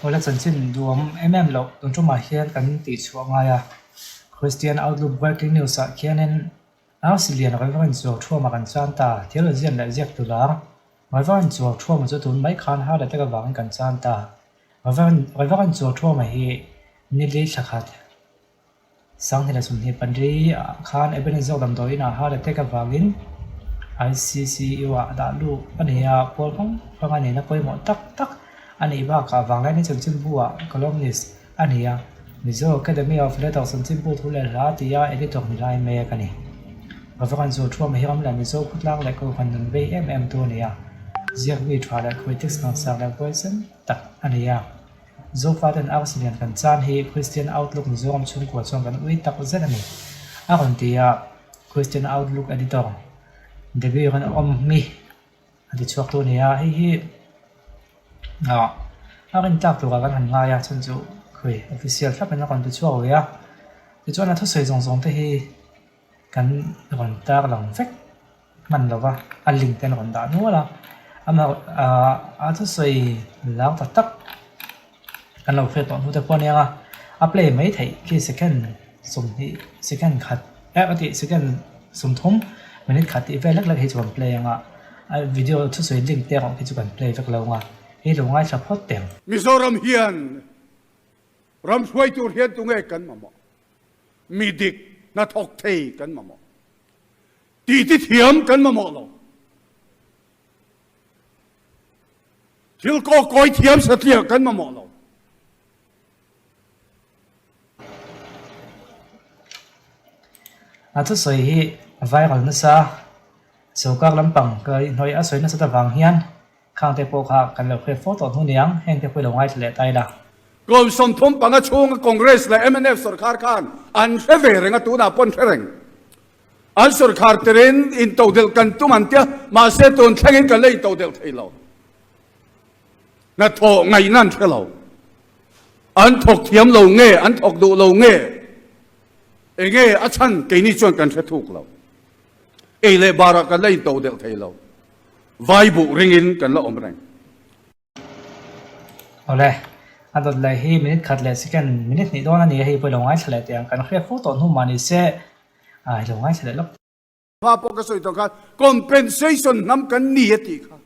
Awle chanchin duhawm em em loh tun tumah hian kan tihchhuah ngai a, Christian Outlook Breaking News ah khianin Australian Reverend Chuauṭhuama kan chan ta, theologian leh ziaktu lar Reverend Chuauṭhuama chu tun mai khan heart attack avangin kan chan ta. Reverend Chuauṭhuama hi nili thla khat Sanghnih leh 20 pali ah khan Ebenezer damdawi inah heart attack avangin ICCU ah dah luh a ni a, pawl hrang hrang a nihna pawimawh tak tak a nih bakah Vanglaini chanchinbu ah columnist a ni a, Mizo Academy of Letters chanchinbu thu leh hla tia editor ni lai mek a ni. Reverend Zulthuama hi ram leh Mizo khawtlang leh kohhran nun vei em em tu a ni a, ziakmi tha leh critics ngangsang leh huaisen tak a ni a. Zofaten Arts lian kan chan hi Christian Outlook Mizoram chhungkua chuan kan ui tak zet a ni, a rawn ti a, Christian Outlook Editor Debbie rawn awm mi a ti chhuak tu a ni a, hei hi ah a rin tlak turah kan han ngai a, chhan chu khawi official thlapin a rawn ti chhuak ve a, tichuan a thusawi zawng zawng te hi kan rawn tar lang vek. hman lo va, a link te an rawn dah nual a, amah ahh a thusawi lar ta tak kan lo hriat tawh hnu te pawh a nia a play mai theih khi second 20 second khat eh ka tih second 30 minute khat tih vel lek lek hi chu kan play ang a, a video thusawi link te erawh khi chu kan play vek lo ang a, hei lo ngaithla phawt teh ang. Mizoram hian ram hruai tur hian tunge kan mamawh? Mi dik hnathawk thei kan mamawh. Titi thiam kan mamawh lo. Thil kawkawi thiam satliah kan mamawh lo. A thusawi hi viral nasa, sawrkar lampang ka hnawih a sawi nasat avang hian Khang te pawh kha kan lo hriat fo tawh hnu niang, heng te pawh i lo ngaithla leh ta ila. Kum 35 chhunga Congress leh mnf sawrkar khan an hre ve reng a, tunah pawh an hre reng. An sawrkar terin intodelh kan tum an tia, mahse tun thlengin kan la intodelh thei lo. Hnathawh ngaihna an hre lo. An thawk thiam lo nge, an thawk duh lo nge, enge a chhan keini chuan kan hre thuk lo. Ei leh barah kan la intodelh thei lo. Vai buh ringin kan la awm reng. Awle, a dawt leh hi minute khat leh second minute hnih dawn a ni a, hei pawh i lo ngaithla leh teh ang. Kan hriat fo tawh hnu mah ni se, a i lo ngaithla leh lawk. Hma pawh ka sawi tawh khan compensation hnam kan ni a tih kha.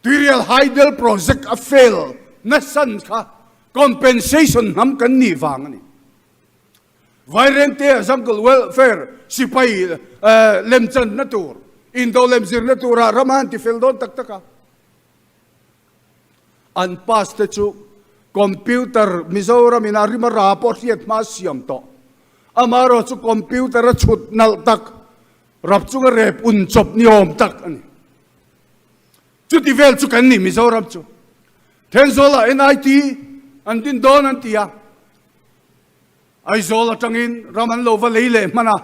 Tuirial Hydel project a fail nasan kha compensation hnam kan nih vang a ni. Vairengte Jungle Welfare sipai lemchanna tur, indo lem zirna turah ram a han ti fel dawn tak tak a. An pass te chu computer Mizoram in a rim a ra pawh hriat hma siam tawh. Amaherawh chu computer a chhut nalh tak, rap chunga rep un chawp ni awm tak a ni. Chuti vel chu kan ni Mizoram chu. Thenzawl-ah NIT an din dawn an ti a. Aizawl atangin ram an lo va lei leh hman a,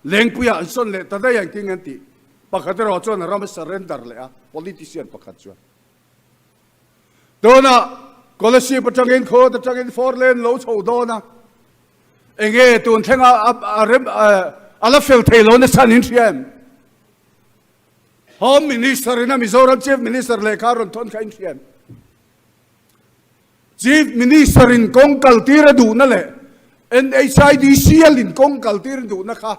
Lengpuiah an sawn leh ta daih a engtin an tih? Pakhat erawh chuan a ram a surrender leh a, politician pakhat chuan. Tunah Kolasib atangin Khawt atangin four lane lo chho dawn a, enge tun thlenga a rem a la fel thei lo nasa an inhria em? Home Minister ina Mizoram Chief Minister lehkha rawn thawn kha inhria em? Chief Minister in kawng kal tir a duhna leh NHIDCL in kawng kal tir a duhna kha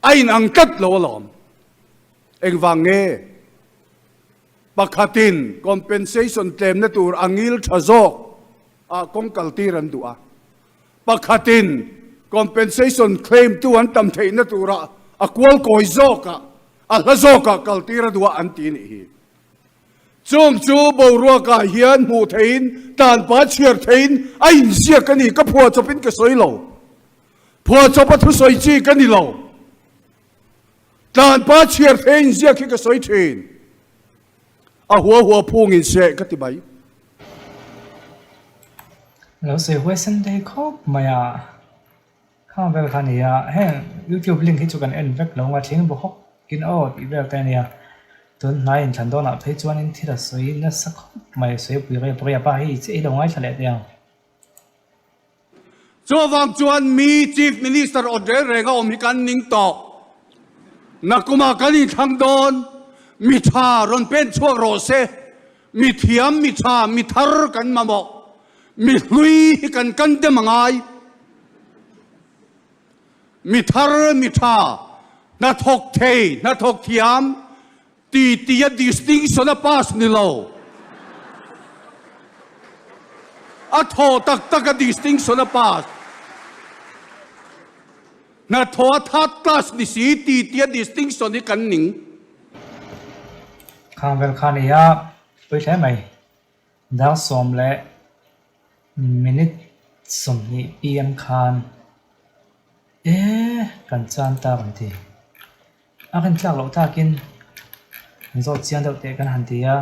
a inang tlat lo alawm. Engvang nge? Pakhatin compensation tlemna tur a ngil tha zawk ah kawng kal tir an duh a, pakhatin compensation claim tu an tam theihna turah a kual kawi zawkah, a hla zawkah kal tir a duh a an ti nih hi. Chung chu boruakah hian hmuh theihin, tanpa chhiar theihin a inziak a ni. Ka phuahchawpin ka sawi lo. Phuahchawp a thusawi chi ka ni lo. Tlanpa chhiar thei a inziak hi ka sawi thin. A hua hua phungin seh ka ti mai. Lo sawi huaisen thei khawp mai a. Khang vel kha nia, heng youtube link hi chu kan en vek lo nga thing bu hawk in aw tih vel te ania, tun hnai inthlan dawnah phei chuanin thil a sawi nasa khawp mai, sawi pui rep rep a, hei chiah hi lo ngaithla leh teh ang. Chuvang chuan mi Chief Minister awt reng reng a awm hi kan ning tawh. Nakumah kan inthlang dawn, mi tha rawn pen chhuak rawh se. Mi thiam, mi tha, mi thar kan mamawh. Mi hlui hi kan kan dem a ngai. Mi thar, mi tha, hnathawk thei, hnathawk thiam ti tia distinction a pass ni lo. A thaw tak tak a distinction a pass. Hnathawh a third class ni si ti tia distinction hi kan ning. Khang vel kha nia pui hle mai. Dar sawm leh minute 20 PM khan e kan chan ta kan ti. A rin tlak loh takin an zawt chiang deuh teh kan han ti a.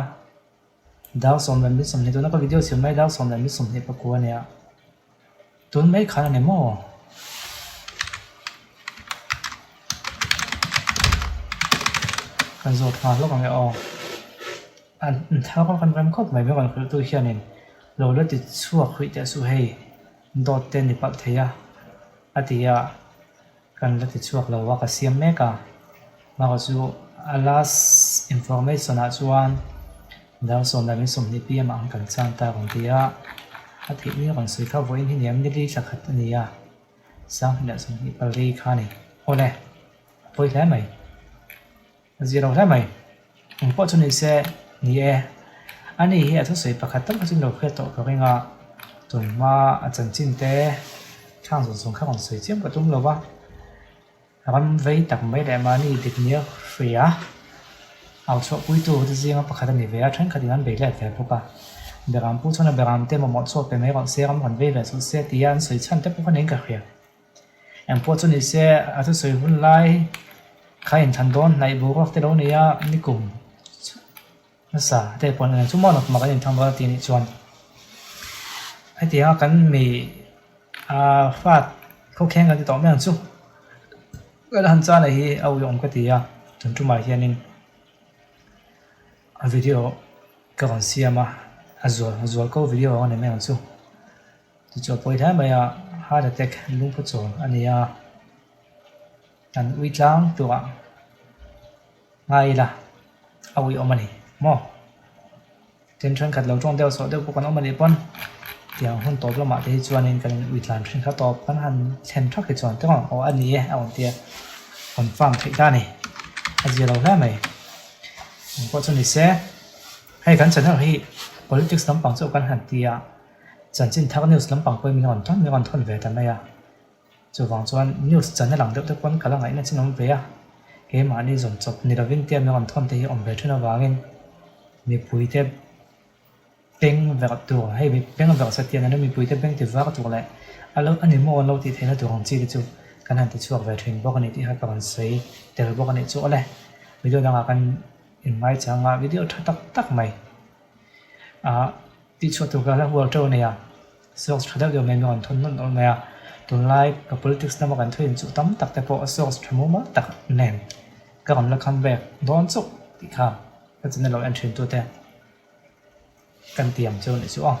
Dar sawm leh minute 20 tuna ka video siam mai dar sawm leh minute 24 a nia. Tun mai khan a ni maw? Kan zawt nghal hlawk ang e aw. An thar kan rem khawp mai mai rawn hrilhtu hianin lo la ti chhuak huih teh suh hei dawt te ni palh thei a a ti a. Kan la ti chhuak lo a, ka siam mek a. Mahka chu a last information ah chuan dar sawm leh min 20 PM ah ang kan chan ta rawn ti a. A theih ni rawn sawi kha vawiin hi niam nili thla khat a ni a, 20 leh 24 kha a ni. Awle, a pawi hle mai. A zir lo hle mai. Eng pawh chu ni se, ni e. Ani hi a thusawi pakhat tak kha chu lo hriat tawh ka ring a, tunhma a chanchin te thlang zawng zawng kha rawn sawi chiam ka tum lo va. Ram vei tak mai leh mahni dik nia hria au chhuahpuitu te zinga pakhat a ni ve a, thenkhatin an bei let ve bawk a. Beram pu chuan a beram te mamawh chhuak pe mai rawh se, ram rawn vei ve suh se tia an sawi chhan te pawh kha niin ka hria. Eng pawh chu ni se, a thusawi hun lai kha inthlan dawn hnaih boruak te lo nei a, nikum hmasa te pawh an chu maw mak an inthlang dawn a tih anih chuan hetianga kan mi ah fat khawkheng kan ti tawh mai ang chu kan han chana hi a uiawm ka ti a, tun tumah hianin a video ka rawn siam a, a zual zual ko video ang a ni mai ang chu. Tichuan pawi hle mai a, heart attack lungphu chawl a ni a, kan ui tlang turah ngai ila a ui awm a ni maw? Tin thenkhat lo tawng deuh sawh deuh pawh kan awm a nih pawn tiang hun tawp lamah te hi chuanin kan in ui tlan thin kha tawp kan han thlen thak hi chuan tawng aw a ni e a awm tia confirm theih ta a ni, a zia lo hle mai. Engpawh chu ni se hei kan channel hi politics lampang chu kan han ti a. Chanchin thar news lampang pawhin min rawn thawn min rawn thawn ve ta mai a. Chuvang chuan news channel ang deuh te pawn ka la ngaihna chin awm ve a. Keimahni zawn chawp ni lovin tia min rawn thawn te hi awm ve thin avangin mipui te beng verh tur hei beng verh satliah nena mipui te beng ti var tur leh a lo a ni maw an lo tih theihna tur ang chi te chu kan han ti chhuak ve thin bawk a ni tih kha ka rawn sawi tel bawk a nih chu awle. Video dangah kan innghaichang a video tha tak tak mai ah. Tihchhuah tur ka la hual teuh a nei a, source tha deuh deuh mai min rawn thawn nawn awm mai a, tunlai ka politics lama kan thuin chu tam tak te pawh source tha mumal tak nen ka rawn la come back dawn chauh tih kha ka channel lo en thin tute kan ti ang chu a nih chu aw.